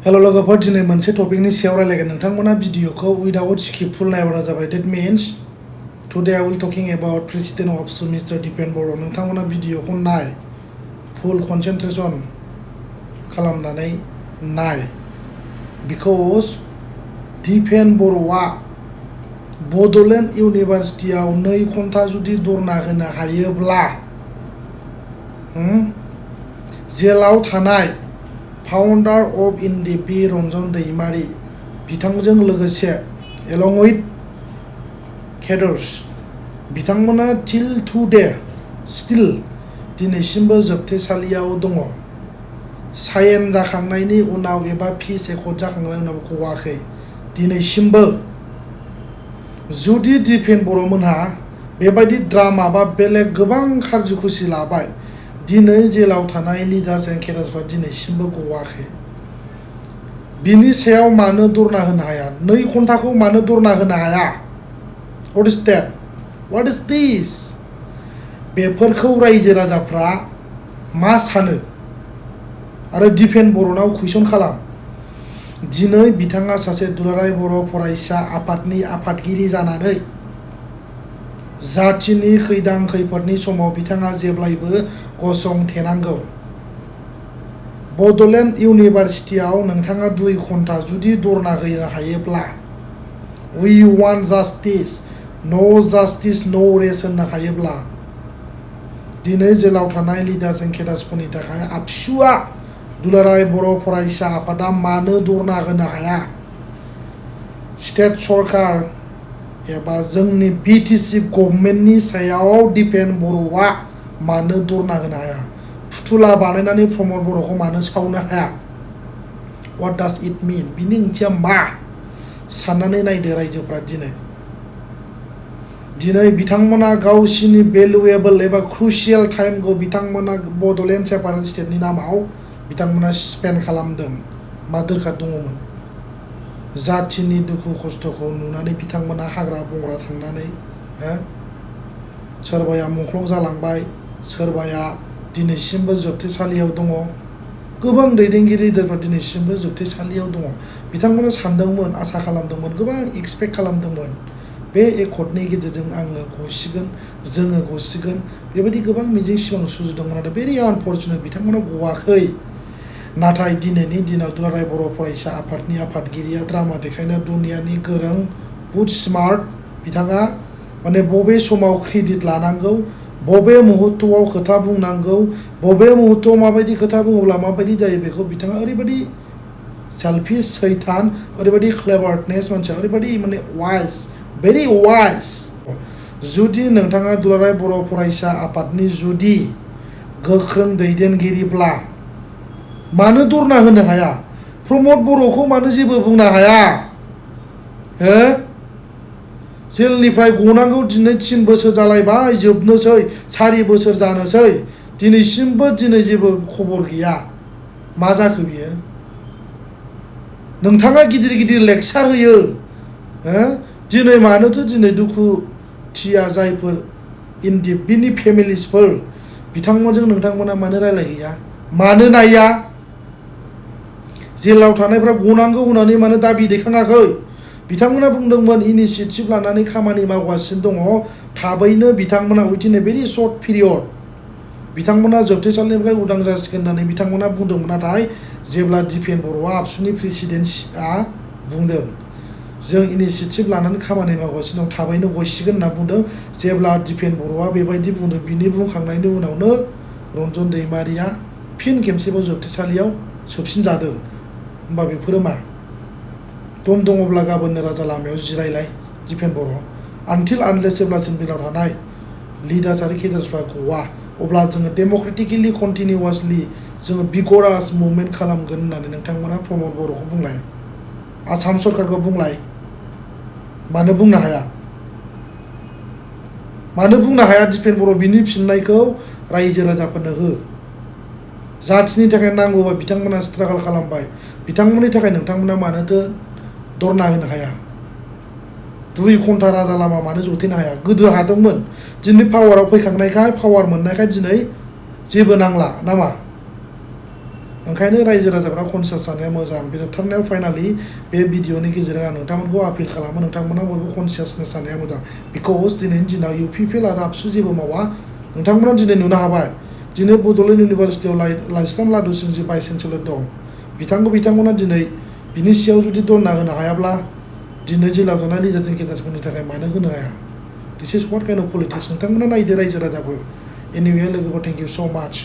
hello लोगोफोर दिनै मोनसे टपिकनि सायाव रायलायगोन नोंथांमोना भिडिअखौ विदाउट स्क्रिप्ट फुल नायबानो जाबाय that means today I will talking about president of mister Dipen Boro' नोंथांमोना भिडिअखौ नाय फुल कनसेन्ट्रेशन खालामनानै नाय बिकज डिपेन बर'आ बड'लेण्ड इउनिभार्सिटियाव 2 घन्टा जुदि धरना होनो हायोब्ला जेलाव थानाय फाउंडार ऑफ एन.डी.एफ.बी रंजन दैमारी बिथांजों लोगोसे along with cadres बिथांमोना till today still दिनैसिमबो जोबथेसालियाव दङ साइन जाखांनायनि उनाव एबा फिस एकर्ड जाखांनायनि उनाव गवाखै दिनैसिमबो जुदि डिपेन बर'मोनहा बेबायदि ड्रामा बा बेलेग गोबां खारजुखुसि लाबाय दिनै जेलाव थानाय लिडार्स एन्ड केडार्सफ्रा दिनैसिमबो गवाखै बिनि सायाव मानो धरना होनो हाया 2 घन्टाखौ मानो धरना होनो हाया व्हाट इज दैट व्हाट इज दिस बेफोरखौ रायजो राजाफ्रा मा सानो आरो डिपेन बर'नाव कुइसन खालाम दिनै बिथाङा सासे दुलाराय बर' फरायसा आफादनि आफादगिरि जानानै जाथिनि खैदां खैफोदनि समाव बिथाङा जेब्लायबो गसंथेनांगौ बड'लेण्ड इउनिभार्सिटियाव नोंथाङा 2 घन्टा जुदि धरना होनो हायोब्ला वी वान्ट जास्टिस नो रेस होननो हायोब्ला दिनै जेलाव थानाय लिडार्स एन्ड केडार्सफोरनि थाखाय आबसुआ दुलाराय बर' फरायसा आफादा मानो धरना होनो हाया स्टेट सरकार एबा जोंनि बिटिसि गभर्नमेन्टनि सायाव डिपेन बर'आ मानो धरना होनो हाया फुथुला बानायनानै प्रमद बर'खौ मानो सावनो हाया व्हाट डाज इट मीन बिनि ओंथिया मा साननानै नायदो रायजोफ्रा दिनै बिथांमोना गावसिनि भेलुएबल एबा क्रुशियेल टाइमखौ बिथांमोना बड'लेण्ड सेपारेट स्टेटनि नामाव बिथांमोना स्पेन्ड खालामदों मा दरखार दङमोन जाथिनि दुखु खस्थ'खौ नुनानै बिथांमोना हाग्रा बंग्रा थांनानै सोरबाया मुंख्लं जालांबाय सोरबाया दिनैसिमबो जोबथेसालियाव दङ गोबां दैदेनगिरिफोरा दिनैसिमबो जोबथेसालियाव दङ बिथांमोना सानदोंमोन आसा खालामदोंमोन गोबां एक्सपेक्ट खालामदोंमोन बे एकर्डनि गेजेरजों आंनो गसिगोन जोङो गसिगोन बेबायदि गोबां मिजिं सिमां सुजुदोंमोन नाथाय भेरि आनफर्चुनेट बिथांमोना गवाखै नाथाय दिनैनि दिनाव दुलाराय बर' फरायसा आफादनि आफादगिरिया ड्रामा देखायनो दुनियानि गोरों बुहुद स्मार्ट बिथाङा माने बबे समाव क्रेडिट लानांगौ बबे मुहुर्तआव खोथा बुंनांगौ बबे मुहुर्तआव माबायदि खोथा बुङोब्ला माबायदि जायो बेखौ बिथाङा ओरैबायदि सेल्फिश सैतान ओरैबायदि क्लेभारनेस मानसिया ओरैबायदि माने वाइज भेरि वाइज जुदि नोंथाङा दुलाराय बर' फरायसा आफादनि जुदि गोख्रों दैदेनगिरिब्ला मानो धरना होनो हाया प्रमद बर'खौ मानो जेबो बुंनो हाया जेलनिफ्राय गनांगौ दिनै 3 बोसोर जालायबाय जोबनोसै 4 बोसोर जानोसै दिनैसिमबो दिनै जेबो खबर गैया मा जाखो बियो नोंथाङा गिदिर गिदिर लेक्सार होयो दिनै मानोथो दिनै दुखुथिया जायफोर एन.डी.एफ.बी नि फेमिलिसफोर बिथांमोनजों नोंथांमोना मानो रायलायहैया मानो नाया जेलाव थानायफ्रा गनांगौ होननानै मानो दाबि दैखाङाखै बिथांमोना बुंदोंमोन इनिशिएटिभ लानानै खामानि मावगासिनो दङ थाबैनो बिथांमोना उइथिन ए भेरि सर्ट पिरियड बिथांमोना जोबथेसालिनिफ्राय उदां जासिगोन होननानै बिथांमोना बुंदोंमोन नाथाय जेब्ला डिपेन बर'आ आबसुनि प्रेसिडेन्टआ बुंदों जों इनिशिएटिभ लानानै खामानि मावगासिनो दं थाबैनो गसिगोन होनना बुंदों जेब्ला डिपेन बर'आ बेबायदि बुंदों बिनि बुंखांनायनि उनावनो रन्जन दैमारिया फिन खेबसेबाव जोबथेसालियाव सोबसिनजादों होमबा बेफोरो मा दम दङब्ला गाबोननो राजा लामायाव जिरायलाय डिपेन बर' आनटिल आनलेस जेब्लासिम बेलाव थानाय लिडार्स आरो केडार्सफ्रा गवा अब्ला जोङो डेम'क्रेटिकेलि कन्टिनिउवासलि जोङो बिगरास मुभमेन्ट खालामगोन होननानै नोंथांमोना प्रमद बर'खौ बुंलाय आसाम सरकारखौ बुंलाय मानो बुंनो हाया मानो बुंनो हाया डिपेन बर' बिनि फिननायखौ रायजो राजाफोरनो हो जाथिनि थाखाय नांगौबा बिथांमोना स्ट्रागल खालामबाय बिथांमोननि थाखाय नोंथांमोना मानोथो धरना होनो हाया 2 घन्टा राजा लामा मानो जथेनो हाया गोदो हादोंमोन दिनै पावाराव फैखांनायखाय पावार मोननायखाय दिनै जेबो नांला नामा ओंखायनो रायजो राजाफ्रा कनसियास जानाया मोजां बे जोबथारनायाव फाइनालि बे भिडिअनि गेजेरजों आं नोंथांमोनखौ आपिल खालामो नोंथांमोना बयबो कनसियासनेस जानाया मोजां बिकज दिनैनि दिनाव UPPL आरो आबसु जेबो मावा नोंथांमोना दिनै नुनो हाबाय दिनै बड'लेण्ड इउनिभारसिटियाव लाइस्राम लादुसिं जि भाइस चेन्सेलर दं बिथांमोना दिनै बिनि सायाव जुदि धरना होनो हायाब्ला दिनै जिल्लायाव थानाय लिडार्स एन्ड केडार्सफोरनि थाखाय मानो होनो हाया दिस इज व्हाट काइन्ड अफ पलिटिक्स नोंथांमोना नायदो रायजो राजाफोर एनिवे लोगोफोर थेंक इउ सो माच